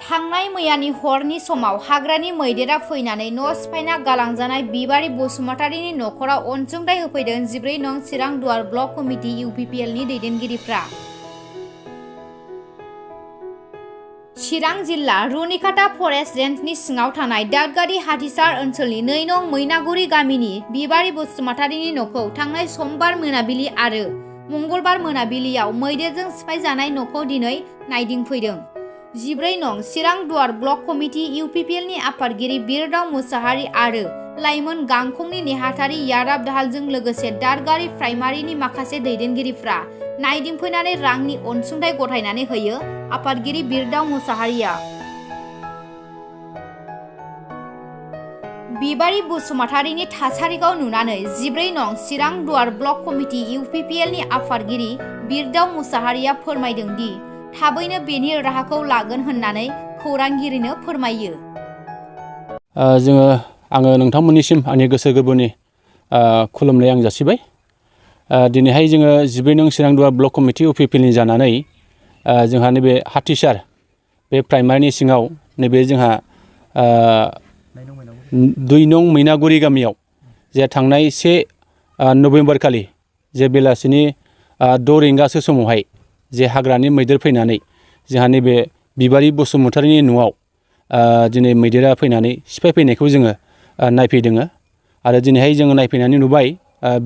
थांनाय मैयानि हरनि समाव हाग्रानि मैदेरा फैनानै न' सिफायना गालांजानाय बिबारि बसुमतारीनि न'खराव अनसुंथाइ होफैदों 14 नं चिरां दुवार ब्लक कमिटि UPPLनि दैदेनगिरिफ्रा। चिरां जिल्ला रुनिकाटा फरेस्ट रेन्जनि सिङाव थानाय दादगारि हाथिसार ओनसोलनि 2 नं मैनागुरि गामिनि बिबारि बसुमतारीनि न'खौ थांनाय समबार मोनाबिलि आरो मंगलबार मोनाबिलियाव मैदेरजों सिफायजानाय न'खौ दिनै नायदिंफैदों। 14 नं चिरां दुवार ब्लक कमिटि UPPLनि आफादगिरि बिरदाव मुसाहारि आरो लाइमोन गांखंनि नेहाथारि यादाब दाहालजों लोगोसे दादगारि प्राइमारिनि माखासे दैदेनगिरिफ्रा नायदिंफैनानै रांनि अनसुंथाइ गथायनानै होयो। आफादगिरि बिरदाव मुसाहारिया बिबारि बसुमतारीनि थासारिखौ नुनानै 14 नं चिरां दुवार ब्लक कमिटि UPPLनि आफादगिरि बिरदाव मुसाहारिया फोरमायदों दि थाबैनो बेनि राहाखौ लागोन होननानै खौरांगिरिनो फोरमायो। आङो नोंथांमोननिसिम आंनि गोसो गोरबोनि खुलुमनाय आं जासिबाय। दिनैहाय जोङो 14 नं चिरां दुवार ब्लक कमिटि UPPLनि जानानै जोंहा नैबे हाथिसार बे प्राइमारिनि सिङाव नैबे जोंहा 2 नं मैनागुरि गामियाव जे थांनाय 1 नभेम्बर खालि जे बेलासिनि 6 रिंगासो समावहाय जे हाग्रानि मैदेर फैनानै जोंहा नैबे बिबारि बसुमतारीनि न'आव दिनै मैदेरा फैनानै सिफायफैनायखौ जोङो नायफैदों आरो दिनैहाय जोङो नायफैनानै नुबाय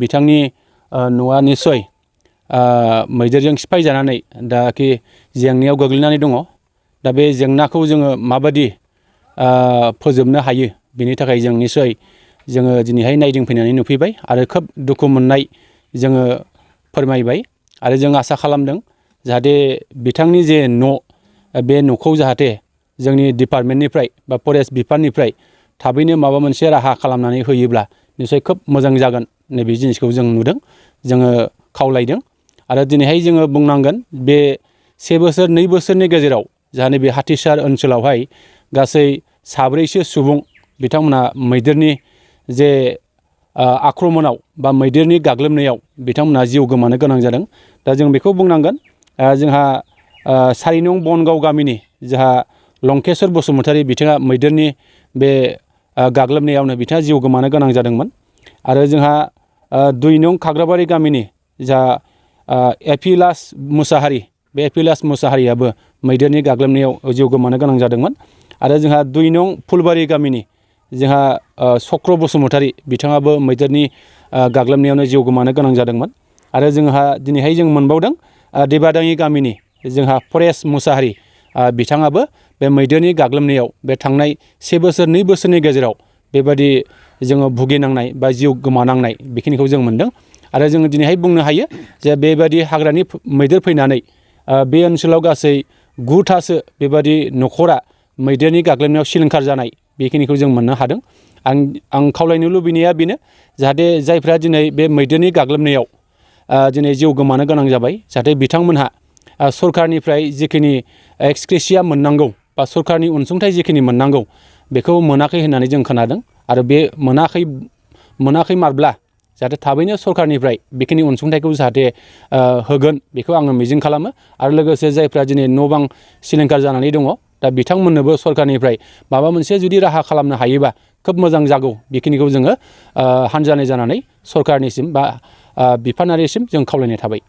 बिथांनि न'आ निस्सय मैदेरजों सिफायजानानै दाखि जेंनायाव गोग्लैनानै दङ। दा बे जेंनाखौ जोङो माबादि फोजोबनो हायो बेनि थाखाय जों निस्सय जोङो दिनैहाय नायदिंफैनानै नुफैबाय आरो खोब दुखु मोननाय जोङो फोरमायबाय आरो जों आसा खालामदों जाहाथे बिथांनि जे न' बे न'खौ जाहाथे जोंनि डिपार्टमेन्टनिफ्राय बा फरेस्ट बिफाननिफ्राय थाबैनो माबा मोनसे राहा खालामनानै होयोब्ला निस्सय खोब मोजां जागोन नैबे जिनिसखौ जों नुदों, जोङो खावलायदों आरो दिनैहाय जोङो बुंनांगोन बे 1 बोसोर 2 बोसोरनि गेजेराव जाहा नैबे हाथिसार ओनसोलावहाय गासै 7 सुबुं बिथांमोना मैदेरनि जे आक्रमणआव बा मैदेरनि गाग्लोबनायाव बिथांमोना जिउ गोमानो गोनां जादों। दा जों बेखौ बुंनांगोन जोंहा 4 नं बनगाव गामिनि जोंहा लंकेश्वर बसुमतारी बिथाङा मैदेरनि बे गाग्लोबनायावनो बिथाङा जिउ गोमानो गोनां जादोंमोन आरो जोंहा 2 नं खाग्राबारि गामिनि जा एपिलास मुसाहारि बे एपिलास मुसाहारियाबो मैदेरनि गाग्लोबनायाव जिउ गोमानो गोनां जादोंमोन आरो जोंहा 2 नं फुलबारि गामिनि जोंहा चक्र बसुमतारी बिथाङाबो मैदेरनि गाग्लोबनायावनो जिउ गोमानो गोनां जादोंमोन आरो जोंहा दिनैहाय जों मोनबावदों देबादाङि गामिनि जोंहा परेश मुसाहारि बिथाङाबो बे मैदेरनि गाग्लोबनायाव बे थांनाय 1 बोसोर 2 बोसोरनि गेजेराव बेबायदि जोङो भुगिनांनाय बा जिउ गोमानांनाय बेखिनिखौ जों मोनदों आरो जोङो दिनैहाय बुंनो हायो जे बेबायदि हाग्रानि मैदेर फैनानै बे ओनसोलाव गासै 9थासो बेबायदि न'खरा मैदेरनि गाग्लोबनायाव सिलिंखार जानाय बेखिनिखौ जों मोननो हादों। आं खावलायनो लुबैनाया बेनो जाहाथे जायफ्रा दिनै बे मैदेरनि गाग्लोबनायाव दिनै जिउ गोमानो गोनां जाबाय जाहाथे बिथांमोनहा सरकारनिफ्राय जिखिनि एक्सक्रेसिया मोननांगौ बा सरकारनि अनसुंथाइ जिखिनि मोननांगौ बेखौ मोनाखै होननानै जों खोनादों आरो बे मोनाखै मारब्ला जाहाथे थाबैनो सरकारनिफ्राय बेखिनि अनसुंथाइखौ जाहाथे होगोन बेखौ आङो मिजिं खालामो आरो लोगोसे जायफ्रा दिनै न' बां सिलिंखार जानानै दङ दा बिथांमोननोबो सरकारनिफ्राय माबा मोनसे जुदि राहा खालामनो हायोबा खोब मोजां जागौ बेखिनिखौ जोङो हान्जानाय जानानै सरकारनिसिम बा बिफानारिसिम जों खावलायनाय थाबाय।